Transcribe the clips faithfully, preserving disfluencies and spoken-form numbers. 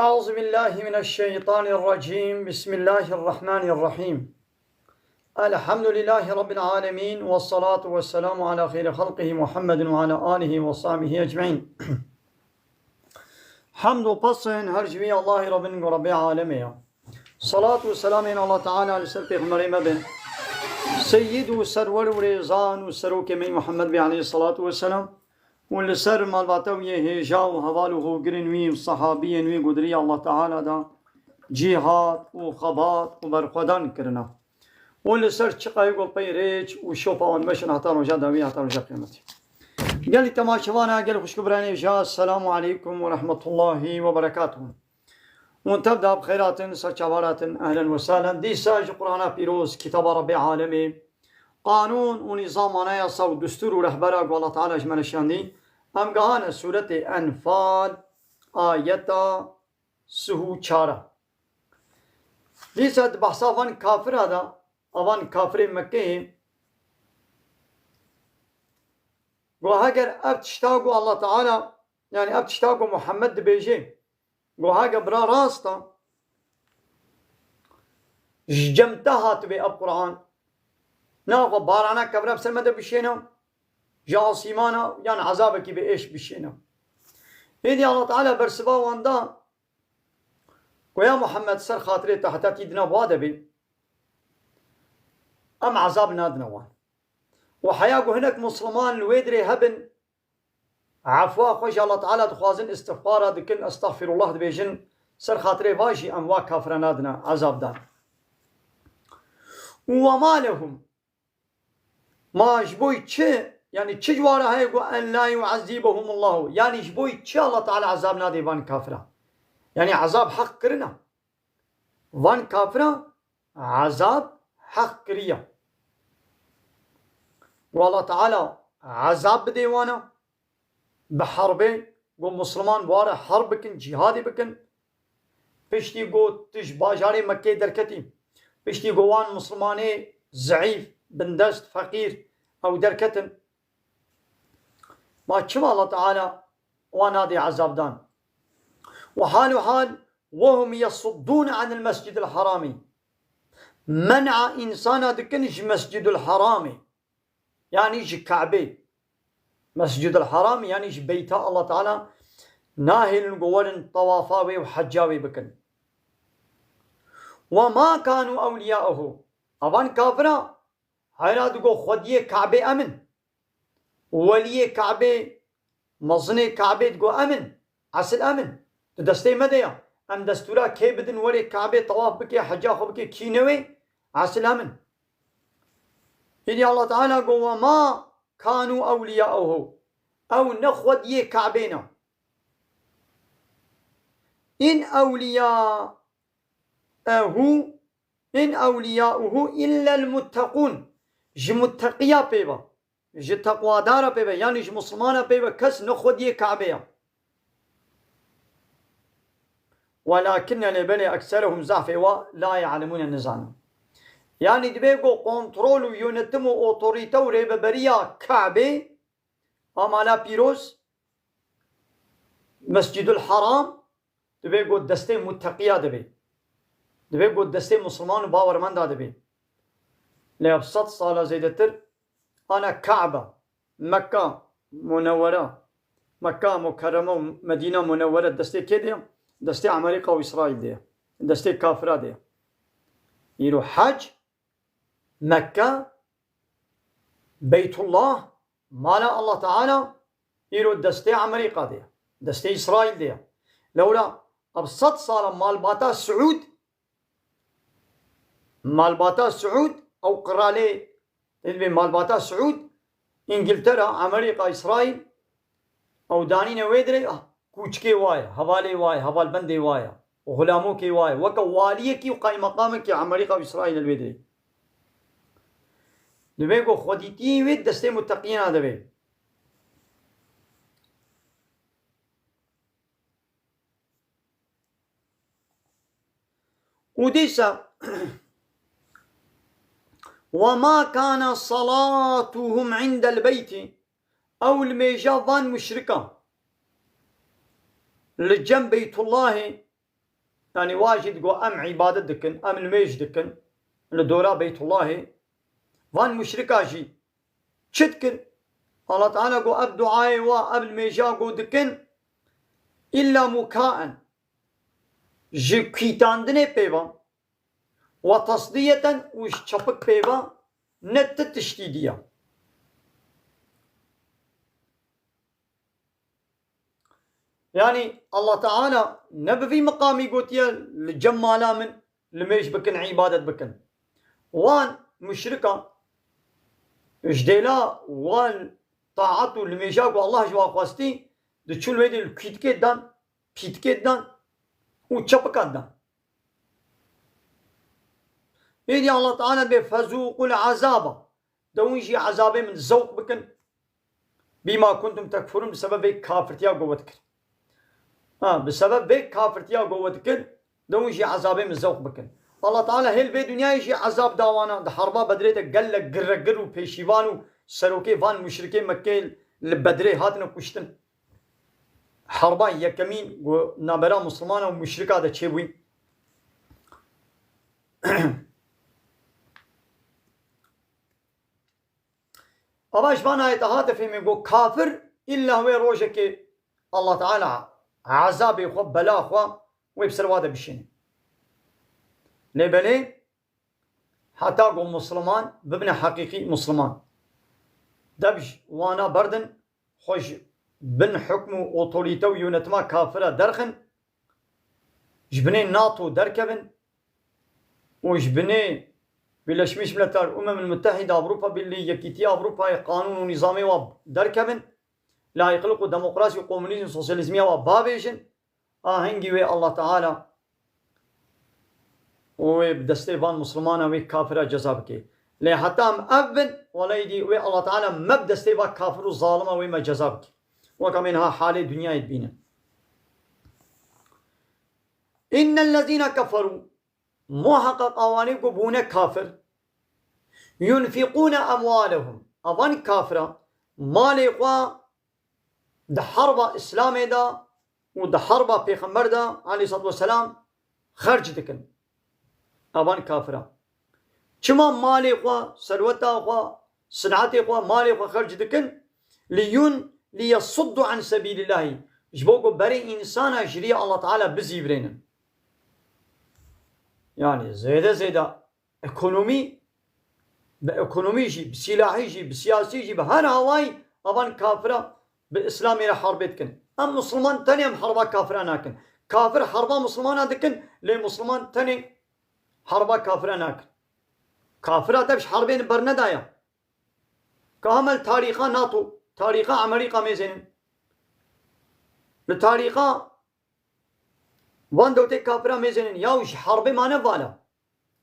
أعوذ بالله من الشيطان الرجيم. بسم الله الرحمن الرحيم. الحمد لله رب العالمين، والصلاة والسلام على خير خلقه محمد وعلى آله وصحبه أجمعين. Hemd û pesên her ji wî Allahê Rabbin ku Rabbê alemê ya. Salat û selamên Allah Teala li ser Pêxemberê me be. Seyyid û serwer û rêzan û serokê me Muhammed be aleyhissalatu vesselam. Û li ser malbata wî yê hêja û heval û hogirên wî û sahabiyên wî ku di rêya Allah Teala de cîhad û xebat û berxwedan kirina. Û li ser çiqayê ku pey rêç û şopa wan meşin heta roja dawî, heta roja qiyametê. Gelî temaşevana, gelî xwişk û birayên hêja, Selamu aleykum ve rahmetullahi ve berekatuhu. Hûn tev de bi xêr hatin, ser çavan hatin, ehlen ve sehlen. Dîsa ji Qur'ana pîroz, kitaba Rabbê alemê, qanûn û nîzam, anayasa û destûr û rehbera ku Allah Teala ji me re şandî, em gehane sûretê Enfal, ayeta sih û çar e. Dîsa di behsa van kafira de, avan kafirê Mekkeyê, ku heger ev tişta ku Allah Teala, yani ev tişta ku Muhammed dibêje, ku heke bira rast e, ji cem te hatibê ev Qur'an, naxwe barana kevre bi ser me de bişêne, ji asîmana yan ezabekî bi êş bişêne. Êdî Allah Teala bersiva wan da, ku ya Muhammed, ser xatirê te heta tî dina wa de bê, em ezab nadine wan. Û heya ku hinek Musliman li wê dirê hebin, efwa xwe ji Allah Teala dixwazin, istixfara dikin, estexfirullah dibêjin, ser xatirê va jî em wa kafira nadine ezab dan. Û we ma lehum, ma ji bo çi, yani çi ji wa re heye ku en la yu'ezzibehumullahu, yani ji bo çi Allah Teala ezab nadê van kafira? Yani ezab heq kirina. Van kafira ezab heq kiriye. Û Allah Teala ezab bidê wana bi herbê, ku Musliman ware herb bikin, cîhadê bikin. Piştî ku tu ji bajarê Mekkê derketî, piştî ku wan Muslimanê zeîf, bindest, feqîr ew derketin. Ma çima Allah Teala wan nadê ezab dan? Û hal û hal, وهم يصدون عن المسجد الحرام. Men'a însana dikin ji Mescîdul Haramê. Yani ji Kabê. Mescîdul Haram, yani ji beyta Allah Teala nahêlin ku werin tewafa wê û hecca wê bikin. وما كانوا أولياءه. Avan kafira heyra digo xwediyê Kabê em in. Weliyê Kabê, mezinê Kabê digo em in. Esil em in. Di destê me de ya. Em destûra kê bidin, werê Kabê tewaf bike, heca xwe bike, kî ne wê? Esil em in. Êdî Allah Teala go, "Ve ma kanu ewliyâuhu." Ew ne xwediyê Kabê ne. "In ewliyâuhu, in ewliyâuhu illel muttekûn." Ji mutteqiya pê ve. Ji teqwadara pê ve, yanî ji Muslimana pê ve kes ne xwediyê Kabê ya. Welakinne lê belê ekserehum zehfê wa la ye'lemûne nizanin. Yanî dibê ku kontrol û yönetim û otorîte û rêveberiya Kabê, a mala pîroz, Mescîdul Haram, Dibê ku destê mutteqiya dibê. Dibê ku destê Musulman û bawermenda dibê. Lê ev sed sala zêdetir ana Kabe, Mekka Munewwere, Mekka Mukerreme û Medîna Munewwere destê kê de ye? Destê Amerîka û Îsraîl de ye. Destê kafira de ye. Îro hec, Mekke, Beytullah, mala Allah Teala, îro destê Amerîka de ye, destê Îsraîl de ye. Lewra ev sed sala malbata Siûd, malbata Siûd, ew qiralê, tê dibê malbata Siûd, Îngiltera, Amerîka, Îsraîl, ew danîne wê dirê, ah, kûçikê wa ye, hevalê wa ye, hevalbendê wa ye, xulamokê wa ye, weke waliyekî û qaymeqamekî Amerîka û Îsraîl li wê dirê. Dibê ku xwedîtiyê wê destê mutteqiyêna de be. Û dîsa, "Ve ma kana salatuhum indel beyti." Ew li mêja van muşrika li cem Beytullahê Yanî wa jî digo em îbadet dikin, em limêj dikin li dora Beytullahê. Van muşrika jî çi dikir? Allah Teala go ev duayê wa, ev limêja go dikin, illa mukaen, ji kûtandinê pê ve, ve tasdiyeten û ji çepik pê ve, ne ti tiştî diya. Yanî Allah Teala ne bi vî miqamî gotiye li cem mala min limêj bikin, îbadet bikin. Wan muşrika ji dêla wan taat û limêja ku Allah ji wan xwestî, diçûn wê dê li kûtikê dan, pîtikê dan û çepikan dan. Êdî Allah Teala bê fezûqul azaba. De hûn jî ezabê min zewq bikin. Bîma kuntum tekfurûn, bi sebeb vê kafirtiya ku we dikir. Ha, bi sebeb vê kafirtiya ku we dikir, de hûn jî ezabê min zewq bikin. Allah Teala hêl vê dinyayê jî ezab da wana, di herba Bedrê de gelek giregir û pêşîvan û serokê van muşrikê Mekkê li Bedrê hatine kuştin. Herba yekemîn ku nabera Musulmana û muşrika de çêbûyî. Ava ji van ayete hate fêmê ku kafir îlla wê rojekê Allah Teala ezabê xwe, bela xwe wê bi ser wa de bişîne. Lê belê heta ku Musulman bibine heqîqî Musulman, dev ji wana berdin, xwe ji bin hukm û otorîte û yönetima kafira derxin, ji binê NATO derkevin û ji binê Birleşmiş Milletler, Umemul Muttehide, Avrupa Birliği, Yekîtiya Avrupayê, qanûn û nîzamê wa derkevin, layîqlik û demokrasî û komunîzm, sosyalîzmiya wa bavêjin, a hingî wê Allah Teala û wê bi destê van Musulmana wê kafira ceza bike. Lê heta em ev bin, wela êdî wê Allah Teala me bi destê va kafir û zalima wê me ceza bike. Wek em ê niha halê dinyayê dibînin. Innellezîne keferû, muheqeq awanê ku bûne kafir, yunfiqûne emwalehum, avan kafira malê xwe di herba Îslamê de û di herba Pêxember de aleyhissalatu vesselam xerc dikin. Avan kafira. Çima malê xwe, serweta xwe, sinetê xwe, malê xwe xerc dikin? Liyun, liyesuddu an sebîlillahî. Ji bo ku berê însana ji rîya Allah Teala bizîvirênin. Yani zêde zêde ekonomî, bi ekonomî jî, bi sîlahî jî, bi siyasî jî, bi her awayî avan kafira bi Îslamê re herbê dikin. Em Musulman tenê em herba kafira nakin. Kafir herba Musulmana dikin, lê Musulman tenê herba kafira nakin. Kafira dev ji herbê bernedaya. Ka hema li tarîxa NATO, tarîxa Amerîka mêzênin. Li tarîxa van dewletê kafira mêzênin. Yaw ji herbê mane vala.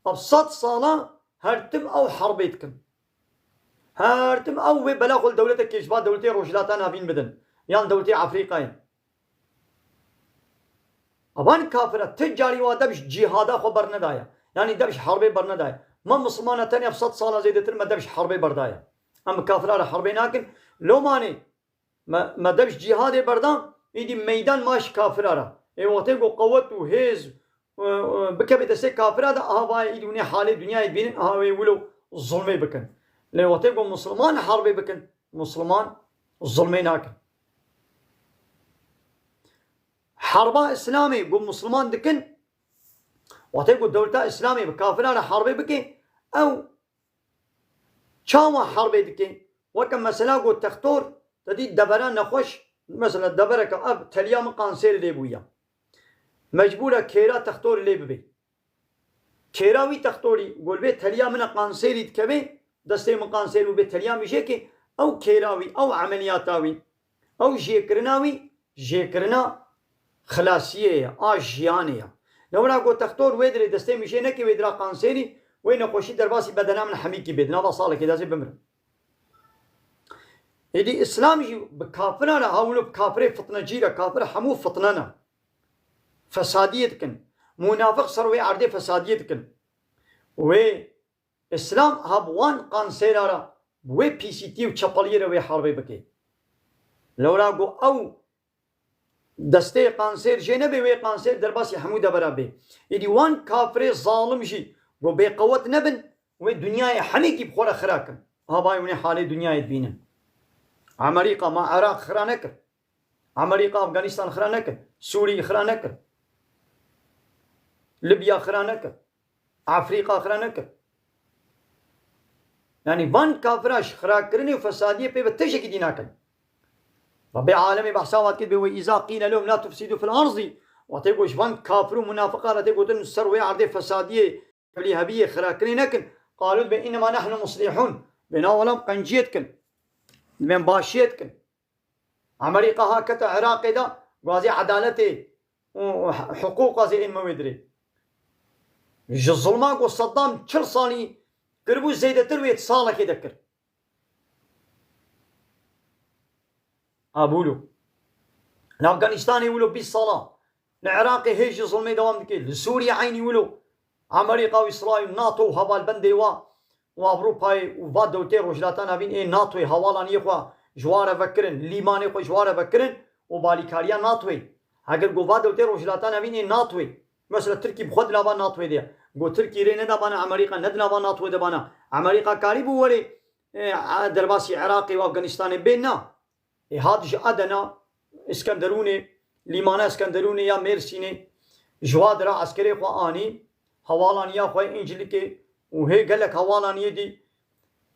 Ev sed sala her tim ew herbê dikin. Her tim ew wê bela xwe li dewletekê ji va dewletê Rojhilata Navîn bidin. Yan dewletê Efrîkayê. Evan kafira ti carî wa dev ji cîhada xwe bernedaye. Yanî dev ji herbê bernedaye. Me Musulmana tenê ev sed sala zêdetir me dev ji herbê berdaye. Em bi kafira re herbê nakin. Lomanê me, me dev ji cîhadê berdan, îdî meydan ma ji kafira re. Ê wextê ku qewet û hêz, e, e, bikeve destê kafira de, aha vayê îdî hûnê halê dinyayê dibînin, aha wê wilo zulmê bikin. Lê wextê ku Musulman herbê bikin, Musulman zulmê nakin. Herba Îslamê ku Musulman dikin, wextê ku dewleta Îslamê bi kafira re herbê bike, ew çawa herbê dike? Weke mesela ku textor, te dî devera nexweş, mesela devereke ev teliya min qansêrê lê bûye. Mecbûr e kêra textorê lê bibê. Kêra wî textorî, ku li vê teliya min e qansêrî dikeve, destê min qansêr bû bê teliya mijêkê, ew kêra wî, ew emeliyata wî, ew jêkirina wî, jêkirina xilasiyê ye, a jiyanê ye. Lewra got textor wê dirê destê mijê neke wê dira qansêrî, wê nexweşî derbasî bedena min hemîkî bê, di nava salekê de ez ê bimirim. Êdî Îslam jî bi kafira re ha wilo bi kafirê fitnecî re, kafir hemû fitne ne. Fesadiyê dikin. Munafiq ser wê erdê fesadiyê dikin. Wê Îslam ha bi wan qansêra re, bi wê pîsîtî û çepeliyê re wê herbê bike. Lewra got ew destê qansêr jê nebe, wê qansêr derbasî hemû devera bê. Êdî wan kafirê zalim jî ku bêqewet nebin, wê dinyayê hemîkî bi xwe re xira kin. Havayê hûn ê halê dinyayê dibînin. Amerîka ma Iraq xira nekir. Amerîka Afganîstan xira nekir. Sûrî xira nekir. Libya xira nekir. Afrîka xira nekir. Yanî van kafira ji xirakirinê û fesadiyê pê ve tiştekî dî nakin. Rebê alemê behsa wan dikir bê wê îza qîle lehum la tufsidû fil erdî. Wextê ku ji van kafir û munafiqan re tê gotin ser wê erdê fesadiyê, evlî hebiyê xirakirinê nekin. Qalû dibê innema nehnu muslihûn. Bê na wela em qenciyê dikin. Dibên başiyê dikin. Amerîka ha kete Iraqê de, gazê edaletê û hiqûqa zê ên me wê dirê. Ji zilma ku Saddam çil salî kiribû zêdetir wê salekê de kir. Abûlo. Li Afganistanê wilo bîst sala. Li Iraqê hê jî zilmê dewam dike. Li Sûriyê eynî wilo. Amerîka û Îsraîl, NATO û hevalbendê wa û Ewropayê û va dewletê Rojhilata Navîn ê NATOyê hewalaniyê xwe ji wa re vekirin, lîmanê xwe ji wa re vekirin û balîkariya NATOyê. Heger got va dewletê Rojhilata Navîn ê NATOyê, mesela Tirkî bi xwe di nava NATOyê de ye. Got Tirkî rê neda bana, Amerîka ne di nava NATOyê de bana. Amerîka karîbû werê, e, derbasî Iraqê û Afganistanê bê, na. Ê hat ji Edena, Îskenderûnê, lîmana Îskenderûnê ya Mêrsînê, ji wa dira eskerê xwe anî, hewalaniya xwe Încîlikê û hê gelek hewalaniyê dî,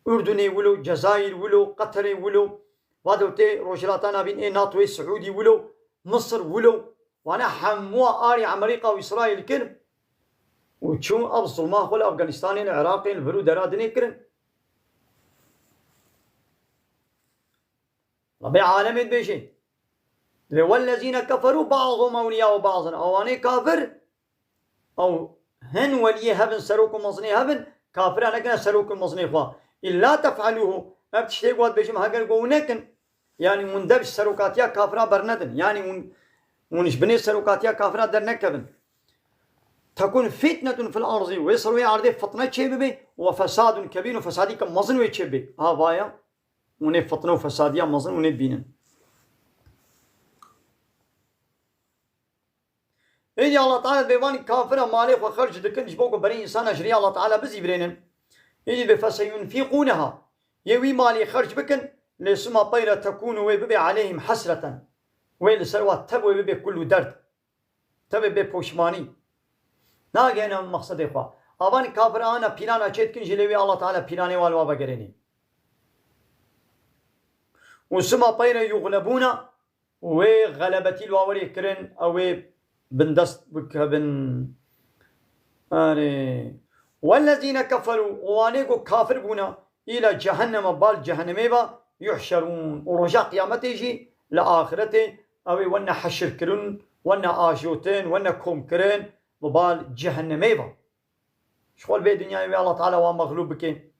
Urdunê wilo, Cezayîr wilo, Qeterê wilo, va dewletê Rojhilata Navîn ê NATOyê, Siûdî wilo, Misir wilo, wana hemû arê Amerîka û Îsraîl kir û çûn ev zilma xwe li Afganistanê, li Iraqê, li vir û dera dinê kirin. Rebê alemê dibêje. Lê wellezîne keferû ba'duhum ewliya'u ba'din. Ewanê kafir, ew hin weliyê hev in, serok û mezinê hev in, kafira nekine serok û mezinê xwe. Îlla tef'elûhu, ev tiştê ku dibêjim, heger ku hûn nekin, yanî hûn dev ji serokatiya kafira bernedin. Yanî hûn, hûn ji binê serokatiya kafira dernekevin. Tekun fitnetun fil erdî, wê ser wê erdê fitne çêbibe, we fesadun kebîr, û fesadîke mezin wê çêbibe. Ha vaya. Hûn ê fitne û fesadiya mezin hûn ê bînin. Êdî Allah Teala dibê van kafira malê xwe xerc dikin, ji bo ku berê însana ji rêya Allah Teala bizîvirênin. Êdî dibê feseyunfîqûneha. Yê wî malê xerc bikin, lê sima peyre tekûnu wê bibe aleyhim hesreten. Wê li ser wa tev wê bibe kul û derd. Tevê bê poşmanî. Nagihêne mexsedê xwe. Avan kafir ana pîlana çê dikin jî lê wê Allah Teala pîlanê wa li wa vegerênê. Û sima peyre yuxlebûna, wê xelebetî li wa werê kirin, ew ê bindest bikevin. Erê. Wellezîne keferû, û wanê ku kafir bûne, îla cehenneme, bal cehennemê ve, yuhşerûn. Û roja qiyametê jî li axiretê ew ê wene heşirkirin, wene ajotin, wene komkirin, bi bal cehennemê ve. Ji xwe li vê dinyayê wê Allah Teala wan mexlûb bike.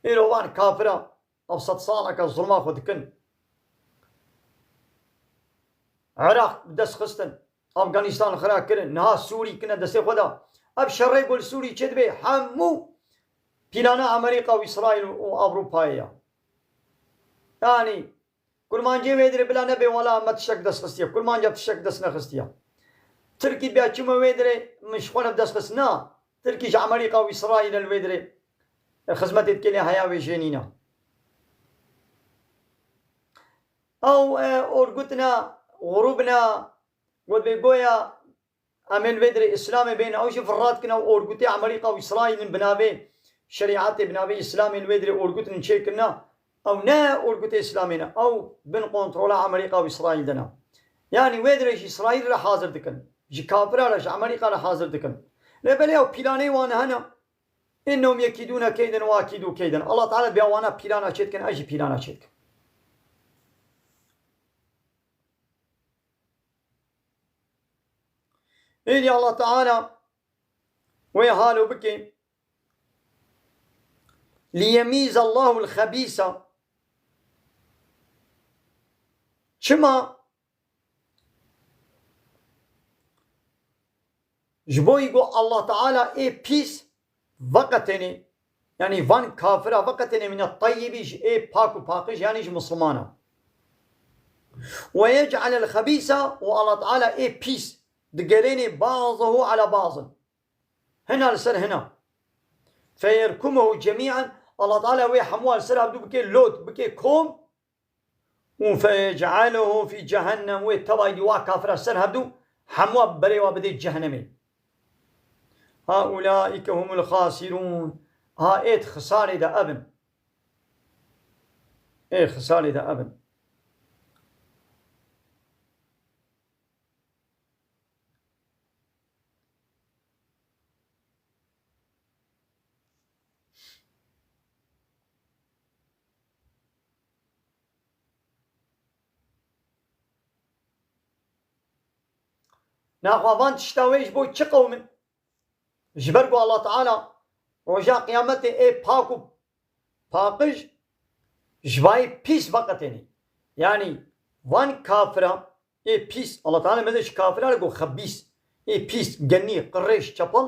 Îro van kafira ev sed saleke zulma xwe dikin. Iraq bi dest xistin. Afganîstan xira kirin, niha Sûrî kine destê xwe de. Ev şerê ku li Sûrî çêdibe, hemû pîlana Amerîka û Îsraîl û Ewropayê ye. Yanî, kurmancê wê dirê bila nebe wela me tiştek dest xistiye. Kurmanca tiştek dest nexistiye. Tirkî bia çima wê dirê min ji xwe re dest xist? Na. Tirkî ji Amerîka û Îsraîl li wê dirê xizmetê dike lê heya wê jê nîne. Ew, e, orgutna, grûbna, got bê goya em ê li vê dirê Îslamê bêne, ew jî virrat kine û orgutê Amerîka û Îsraîlin bi navê şerîetê, bi navê Îslamê li vê dirê orgutin çêkirina, ew ne orgutê Îslamê ne, ew bin kontrola Amerîka û Îsraîl de ne. Yanî wê dirê ji Îsraîl re hazir dikin, ji kafira re, ji Amerîka re hazir dikin. Lê belê ew pîlanê wan hene, Innehum yekîdûne keyden we akîdû keyden. Allah Teala bi wana pîlana çêdikin, ez jî pîlana çêdikim. Êdî Allah Teala wê halo bike. Liyemîzallahul xebîsa. Çima? Ji bo ku Allah Teala ê pîs veqetênê, yanî van kafira veqetênê mîne teyyibî ji ê pak û paqij, yanî ji Mislimana. Ve yec'alel xebîsa, û Allah Teala ê pîs digerênê ba'zahu ala ba'zin. Hina li ser hina. Feyerkumuhu cemî'an, Allah Teala wê hemû li ser hevdû bike lod, bike kom. Û feyec'aluhu fî cehennem, wê tevayî wa kafira ser hevdû, hemû berê wa bidê cehennemê. Ha ulaîke humul xasirûn. Ha êd xisarê de ebin. Ê xisarê de ebin. Naxwe van tişta wê ji bo çi qewim in? Ji ber ku Allah Teala roja qiyametê ê pak û paqij ji vayê pîs veqetênê. Yanî van kafira ê pîs, Allah Teala meze ji kafira re got xebîs. Ê pîs, genî, qirêj, çepel.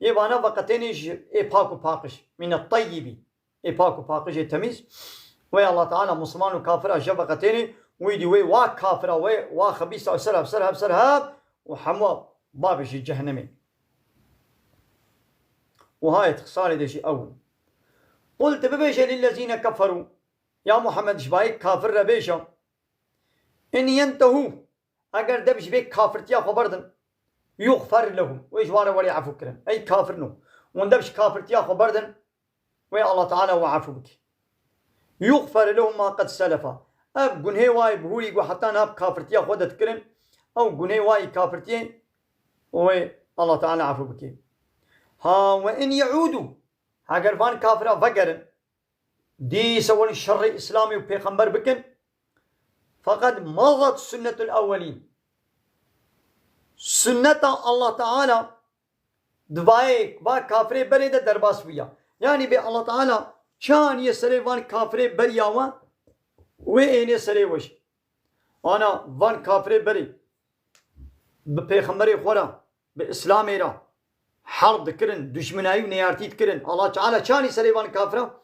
Ê vana veqetênê ji ê pak û paqij. Mîne teyyibî. Ê pak û paqijê temîz. Wê Allah Teala Musliman û kafira je veqetênê. Wî dî wê wa kafira, wê wa xebîsa ser hev, ser hev, ser hev. Û hemû bavê ji cehennemê. Û hayê xisarê de jî ew. Qul, tu bibêje lillezîne keferû. Ya Muhammed, ji bayê kafir re bêje. In yentehû, eger dev ji vê kafirtiya xwe berdin, yuxfer lehum, wê ji wan re werê efû kirin. Ey kafirno, hûn dev ji kafirtiya xwe berdin, wê Allah Teala we efû bike. Yuxfer lehum ma qed selefa. Ev gunhê wayê bihûrî ku heta nav kafirtiya xwe de dikirin, ew gunhê wayî kafirtiyê, wê Allah Teala efû bike. Ha we in yeûdû, eger van kafira vegerin, dîsa werin şerê Îslamê û pêxember bikin, feqed mazat sunnetul ewwelîn. Sunneta Allah Teala di vayê va kafirê berê de derbas bûya. Yanî bê Allah Teala çi aniye serê van kafirê beriya we, wê ênê serê we jî. Ana van kafirê berê bi pêxemberê xwe re, bi Îslamê re herb dikirin, dujminayî û neyartî dikirin. Allah Teala çanî serê van kafira?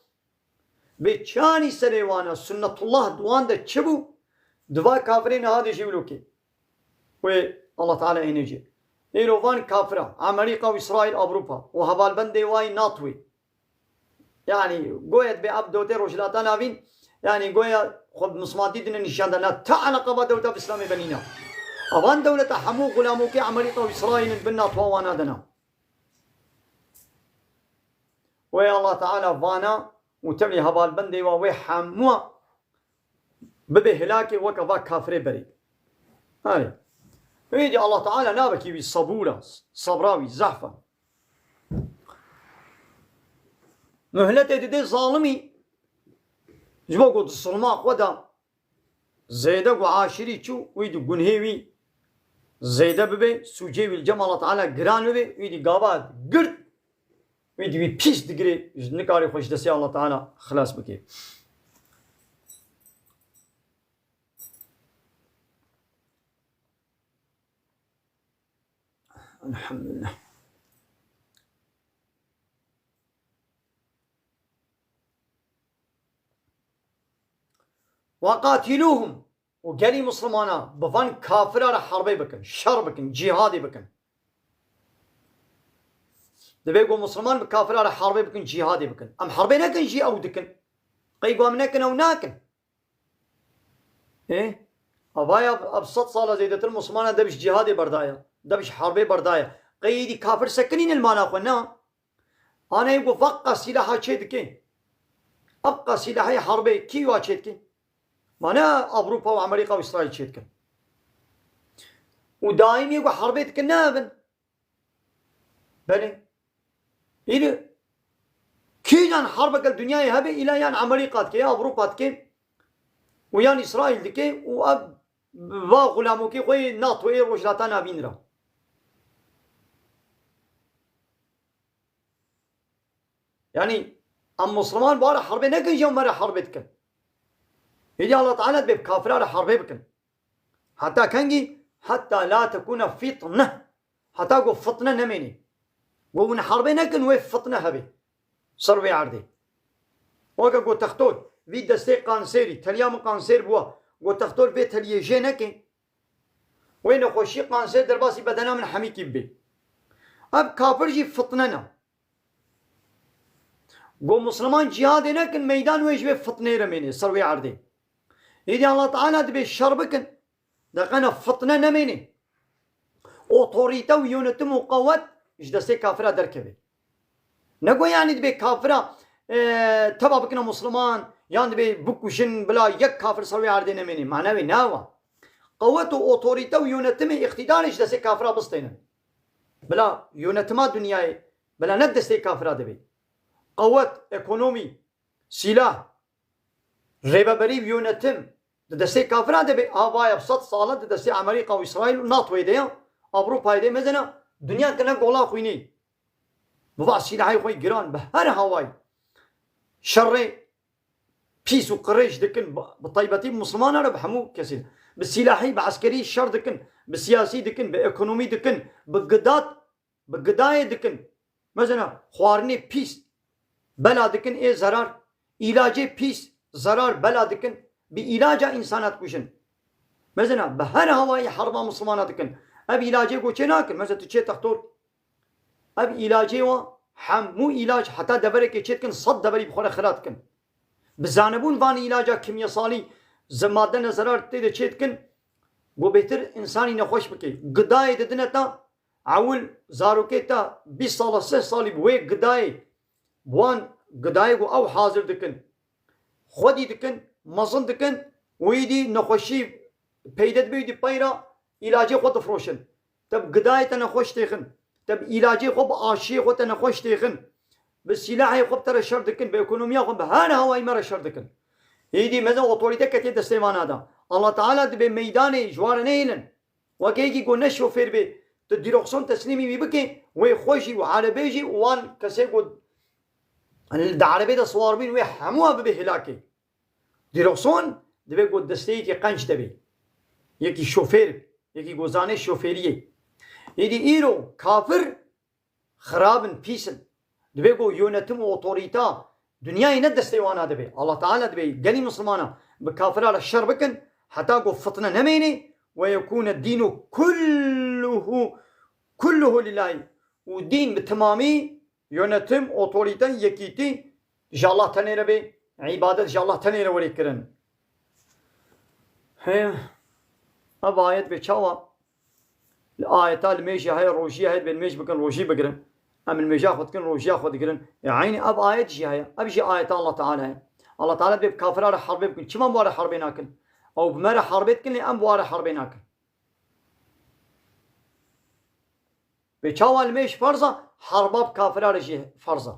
Bê çanî serê wana sunnetullah di wan de çi bû? Di va kafirê niha de jî wilo kê. Wê Allah Teala ênê cê. Îro van kafira, Amerîka û Îsraîl, Ewropa û hevalbendê wayî NATOyê. Yanî goya dibê ev dewletê Rojhilata Navîn, yanî goya xwe bi mismatî dine nîşan de, na ti eleqa va dewleta Îslamê benîna. Avan dewleta hemû xulamokê Amerîka û Îsraîl in, bin NATO wana de na. Wê Allah Teala vana û tevlî hevalbendê wa wê hemû bibe hilakê weke va kafirê berê. Erê. Êdî Allah Teala nabekî wî sabûra, sabra wî zehfa. Muhletê dide zalimî, ji bo ku di zulma xwe de zêde ku aşirî çû, wî di gunhê wî zêde bibe, sûcê wî li cem Allah Teala giran bibe, wî dî gava girt, wî dî wî pîs digire, ji nikarê xwe ji destê Allah Teala xilas bike. Elhamdülillah. Ve qatiluhum. Û gelî Muslimana bi van kafira re herbê bikin, şer bikin, cîhadê bikin. Divê ku Musliman bi kafira re herbê bikin, cîhadê bikin. Em herbê nekin jî ew dikin. Qey ku em nekin ew nakin. Ê? Avaya ev sed sala zêdetir Muslimana dev ji cîhadê berdaye. Dev ji herbê berdaye. Qey êdî kafir sekinîne li mala xwe? Na. Ana yê ku veqa sîlaha çê dike. Veqa sîlahê herbê kî wa çê dike? Ma ne Ewropa û Amerîka û Îsraîl çê dikin. Û daîmî ku herbê dikin ne ev in. Belê. Îlî kîjan herbeke li dinyayê hebe îla yan Amerîka dike, ya Ewropa dike û yan Îsraîl dike û ev va xulamokê xwe yê NATOyê Rojhilata Navîn re. Yanî em Musliman bi wan re herbê nekin, jî em me re herbê dikin. Êdî Allah Teala dibê bi kafira re herbê bikin. Heta kengî? Heta la tekûne fitne. Heta ku fitne nemênî. Ku hûn herbê nekin, wê fitne hebê ser vê erdê. Weke ku texto vî destê kanserî, teliya min kanser bûwa, Got, textor vê teliyê jê neke. Wê nexweşî, kanser, derbasî bedena min hemîkî bibe. Ev kafir jî fitne ne. Got, Musliman cihadê nekin, meydan wê ji vê fitnê re mêne, ser wê erdê. Êdî Allah Teala dibê şer bikin. De qena fitne nemêne. Otorîte û yönetim û qewet ji destê kafira derkeve. Nego yanî dibê kafira, e, teba bikine Musliman, yan dibê bikujin, bila yek kafir ser wê erdê nemêne. Mana wê ne wa. Qewet û otorîte û yönetimê, îqtîdarê ji destê kafira bistênin. Bila yönetima dinyayê, bila ne destê kafira dibê. Qewet, ekonomî, sîlah, rêveberî û yönetim di destê kafira de be, ha vaya sed sal e di destê Amerîka û Îsraîl û NATOyê de ya, Ewropayê de, mezena dinya kine gola xwînê. Bi va sîlahê xwe giran, bi her hawayî şerê pîs û qirêj dikin, bi, bi taybetî bi Muslimana re, bi hemû kesî. Bi sîlahî, bi eskerî şer dikin, bi siyasî dikin, bi ekonomî dikin, bi gidat, bi gidayê dikin. Mesela xwarinê pîs bela dikin, ê zerar, îlacê pîs zerar bela dikin, bi îlaca însana dikujin. Mesela bi her hawayî herba Muslimana dikin. Ev îlacê ku çê nakin, mesela tu çê textor. Ev îlacê wa hemû îlac heta deverekê çê dikin, sed deverî bi xwe re xira dikin. Bi zanebûn van îlaca kimyesalî, ze-, madde ne zerar tê de çê dikin, ku bêtir însanî nexweş bike. Gidayê didine ta, ewil zarokê ta bîst sala, sih salî bi wê gidayê, bi wan gidayê ku ew hazir dikin, xwedî dikin, mezin dikin, û îdî nexweşî peyde dibe, îdî peyra îlacê xwe difroşin. Te bi gidayê te nexweş têxin. Te bi îlacê xwe, bi aşiyê xwe te nexweş têxin. Bi sîlahê xwe bi te re şer dikin, bi ekonomiya xwe, bi her hawayî me re şer dikin. Îdî meze otorîte ketiye destê vana da. Allah Teala dibê meydanê ji wan re nehêlin. Weke yekî ku ne şofêr bê, tu dîrokson teslîmî wî bike, wê xwe jî û erebê jî û wan kesê ku di erebê de siwar bîn, wê hemû bibe hilakê. Dîrokson divê ku desteyekî qenc de bê. Yekî şofêr, yekî ku zanê şofêriyê. Êdî îro kafir xirab in, pîs in. Divê ku yönetim û otorîta dinyayê ne destê wana de bê. Allah Teala dibê gelî Muslimana bi kafira re şer bikin, heta ku fitne nemêne, ve yekûne dînu kulluhu, kulluhu lillahî. Û dîn bi timamî, yönetim, otorîte, yekîtî ji Allah tenê re bê, îbadet ji Allah tenê re were kirin. He, ev ayet bê çawa? Li ayeta li mêjê heye, rojî heye, dibê nimêj bikin, rojî bigirin. Em nimêja xwe dikin, rojiya xwe digirin. E, eynî ev ayet jî heye. Ev jî ayeta Allah Teala ye. Allah Teala dibê bi kafira re herbê bikin. Çima bi wan re herbê nakin? Ew bi me re herbê dikin, lê em bi wan re herbê nakin. Bê çawa nimêj ferz e, herba bi kafira re jî ferz e.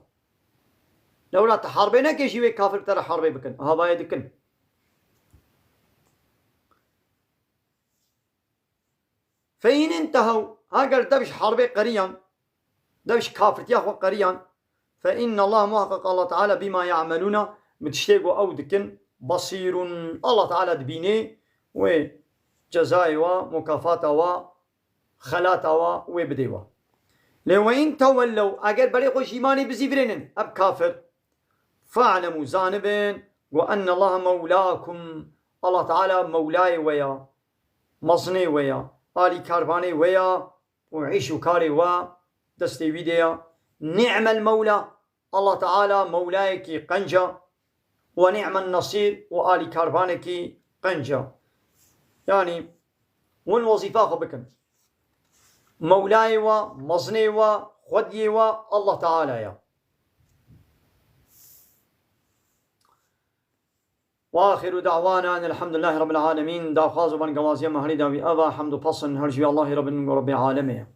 Lewra tu herbê neke jî wê kafir bi te re herbê bikin. Havayê dikin. Fe in intehew, heger dev ji herbê qeriyan, dev ji kafirtiya xwe qeriyan, fe innallaha, muheqeq Allah Teala, bîma ye'melûne, bi tiştê ku ew dikin, basîrûn, Allah Teala dibînê, wê cezayê wa, mukafata wa, xelata wa wê bidê wa. Lê we in tewellew, eger berê xwe ji îmanê bizîvirênin, ev kafir, fe'lemû, zanibin, ku ennallaha mewlâkum, Allah Teala mewlayê we ya, mezinê we ya, alîkarvanê we ya, û îş û karê we destê wî de ya. Ni'mel mewla, Allah Teala mewlayekî qenc e, we ni'men nesîr, û alîkarvanekî qenc e. Yanî, hûn wezîfa xwe bikin. Mewlayê we, mezinê we, xwediyê we Allah Teala ye. Ve axiru da'wana enelhamdülillahi rabbil alemin. Daxwaz û bangewaziya me herî dawî ev e, hemd û pesn her ji wî Allahê Rabbin û Rabbê alemê ye.